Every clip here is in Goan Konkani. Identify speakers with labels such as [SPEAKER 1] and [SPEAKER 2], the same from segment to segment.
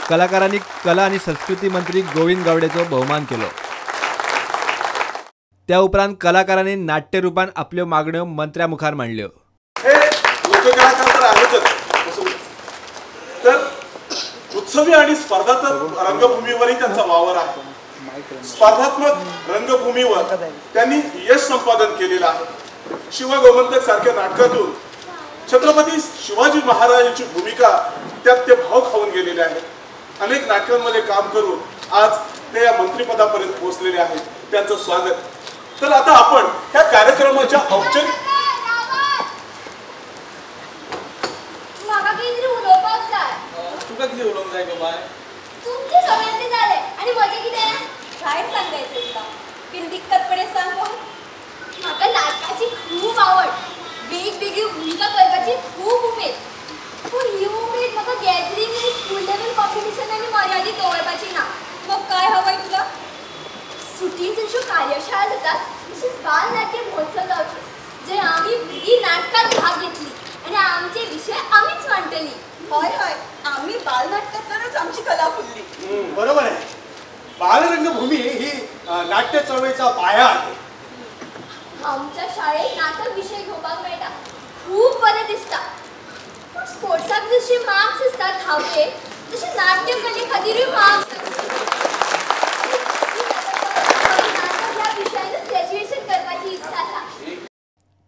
[SPEAKER 1] कलाकारांनी कला आनी संस्कृती मंत्री गोविंद गावडेचो भोवमान केलो. त्या उपरांत कलाकारांनी नाट्यरूपान आपल्यो मागण्यो मंत्र्या मुखार मांडल्यो.
[SPEAKER 2] हे लोककलाकार तर आहेतच, तर उत्सवी आणि स्पर्धात्मक रंगभूमीवरही त्यांचा वावर आहे. स्पर्धात्मक रंगभूमीवर त्यांनी यश संपादन केलेलं आहे. शिवा गोमंतक सारख्या नाटकातून छत्रपती शिवाजी महाराजांची भूमिका त्यात ते भाव खाऊन गेलेले आहेत. अनेक नाटकांमध्ये काम करून आज ते या मंत्रिपदापर्यंत पोहोचलेले आहेत. त्यांचं स्वागत. तर आता आपण ह्या कार्यक्रमाच्या औपचारिक
[SPEAKER 3] तुका कितें उलोवंक जाय गो बाय?
[SPEAKER 4] तुमचे सगळ्यांचे जाले आनी म्हजें कितें? काय सांगायचें तुका? बिनदिक्कतपणे सांग. म्हाका नाटकाची खूब आवड, वेगवेगळी भुमिका करपाची खूब उमेद. पूण ही उमेद म्हाका गॅदरींग आनी स्कूल लेवल कॉम्पिटिशनांनी मर्यादीत दवरपाची ना. मग काय हवंय तुका? सुटी जश्यो कार्यशाळा जातात तशीच बालनाट्य महोत्सव जावचे, जंय आमी भुरगीं नाटकांत भाग घेतली आनी आमचे विशय आमीच मांडटली.
[SPEAKER 5] हय हय, आमी बालनाट्यांतल्यानच आमची कला फुलली.
[SPEAKER 6] बरोबर आहे. बालरंगभूमी ही नाट्य चळवळीचा पाया आहे.
[SPEAKER 4] आमच्या शाळेत नाटक विशय घेवपाक मेळटा, खूब बरें दिसता. पूण स्पोर्ट्साक जशे मार्क्स आसता धांवपेक, तशे नाट्यकले खातीरूय मार्क्स. नाटक ह्या विशयानूच ग्रॅज्युएशन करपाची इत्सा आसा.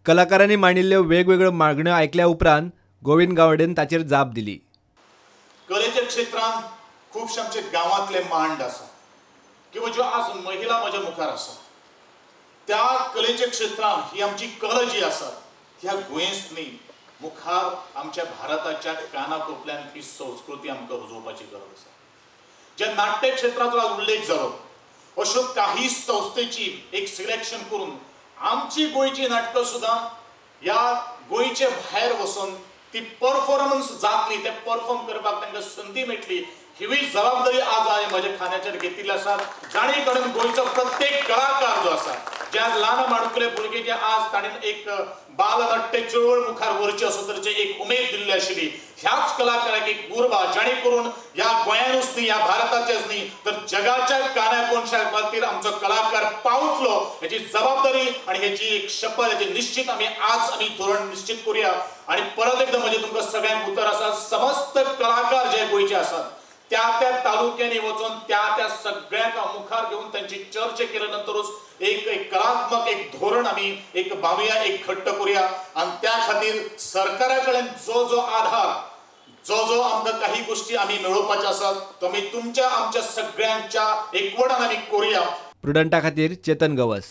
[SPEAKER 1] कलाकारांनी मांडिल्ल्यो वेगवेगळ्यो मागण्यो आयकल्या उपरांत गोविंद गावडेन ताचेर जाप दिली.
[SPEAKER 7] कलेच्या क्षेत्रांत खुबशे आमचे गांवांतले मांड आसा किंवा ज्यो आज महिला म्हज्या मुखार आसा, त्या कलेच्या क्षेत्रांत ही आमची कला जी आसा ह्या गोंयच न्ही मुखार आमच्या भारताच्या काना कोपल्यान ही संस्कृती आमकां रुजोवपाची गरज आसा. ज्या नाट्य क्षेत्राचो आज उल्लेख जालो, अश्यो काही संस्थेची एक सिलेक्शन करून आमची गोंयची नाटकां सुद्दां ह्या गोंयचे भायर वचून ती परफॉर्मन्स जातली, ते परफॉर्म करपाक तांकां संदी मेळटली, हिवूय जबाबदारी आज हांवें म्हज्या खांद्याचेर घेतिल्ली आसा. जाणे करून गोंयचो प्रत्येक कलाकार जो आसा, जे आज ल्हान माणकुले भुरगे जे आज ताणें एक बालनाट्य चळवळ मुखार व्हरची असो तरेची एक उमेद दिल्ली आशिल्ली, ह्याच कलाकाराक एक उर्बा जाणे करून ह्या गोंयानूच न्ही, ह्या भारताचेच न्ही तर जगाच्या काना कोनशा खातीर आमचो कलाकार पावतलो हेची जबाबदारी आनी हेची एक शपथ, हेची निश्चित आमी आज आमी धोरण निश्चित करुया. आनी परत एकदां म्हजें तुमकां सगळ्यांक उतर आसा, समस्त कलाकार जे गोंयचे आसात त्या त्या तालुक्यांनी वचून त्या त्या सगळ्यांक मुखार घेवन तांची चर्चा केल्या नंतरूच एक एक कलात्मक एक धोरण आमी एक बांदुया, एक घट्ट करुया. आनी त्या खातीर सरकारा कडेन जो जो आधार, जो जो आमकां काही गोष्टी आमी मेळोवपाच्यो आसात तो आमी तुमच्या आमच्या सगळ्यांच्या एकवटान आमी करुया.
[SPEAKER 1] प्रुडंटा खातीर चेतन गवस.